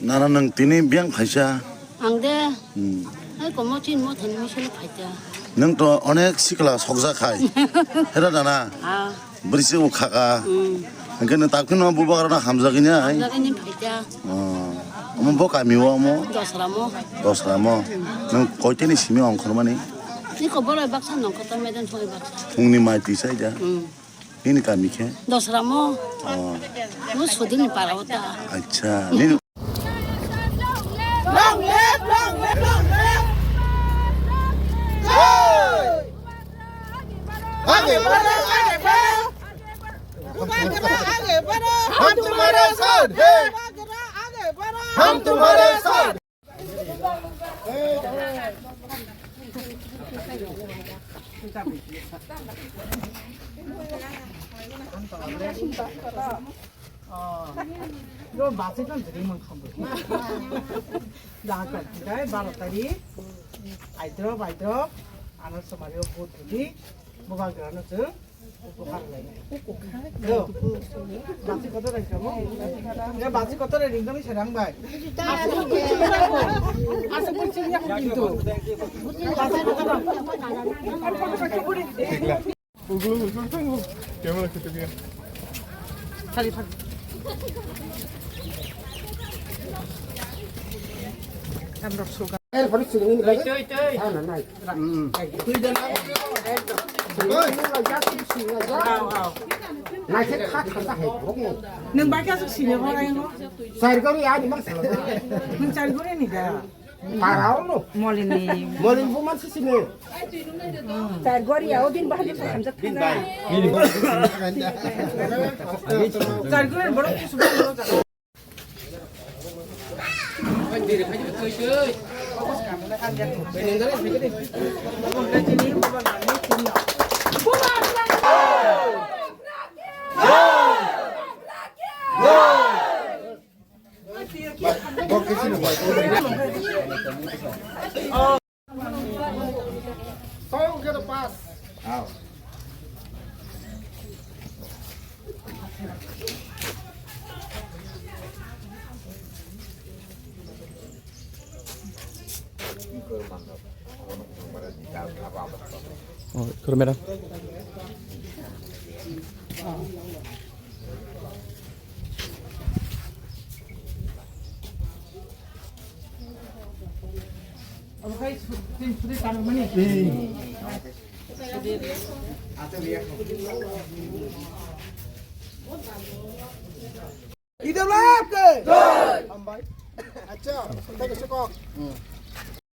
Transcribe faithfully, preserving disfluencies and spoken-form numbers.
Nana nwng tini biyang phaisa? Ang de, Hmm. Ai komo chin mo thani misini phaisa. Nwng to onek sikla sokjak khai. Hera dana? Ah. Bwrwi se o khaka. Hmm. Hwnkhe nwng tak phano bubagra no hamjagwi nai? Hamjagwi nai phaisa. Oh. Omo bo kami o omo? Dosra mo. Dosra mo. Nwng koiteni simi ongkhormani? Ni ko bolai baksa nongkhor ta medan soi baksa. Phungni mai twi sai da? Hmm. Nini kami khe? Dosra mo. Oh. Mo sudini para o ta. Acha. Nini Long live, long live, long live! Hey! Aage badho, aage badho! Bubagra aage badho! Hum tumhare saath hain! Bubagra aage badho! Hum tumhare saath! Yo, bus ekdom jering mangkhambo. Dahan kar, dai, baro tarik. Aidrop, aidrop. Ano somari o vote ridi. Bubagra no chwng. Yo, basi kotor ringkamo? Ya, basi kotor ringkami serang bai. Asuk pun sini aku pintu. Basi kotor. Ugu, ugu, ugu. Camera kita dia. Tadi, tadi. Camera suka. Eh, police sini ini. Tui, tui, tui. Ah, nah, nah. Nwng bai khe aswk sini bo rai ngo? Nwng chari gori ni da? Para ono. Molini. Molin bo mansi sini. Chari gori ya, o din bahai sa hamjak thana. Chari gori borok kusu borok. Oh, ikut merah. Idam lap ke? Jai. Hambai. Acha, kita ke sekok.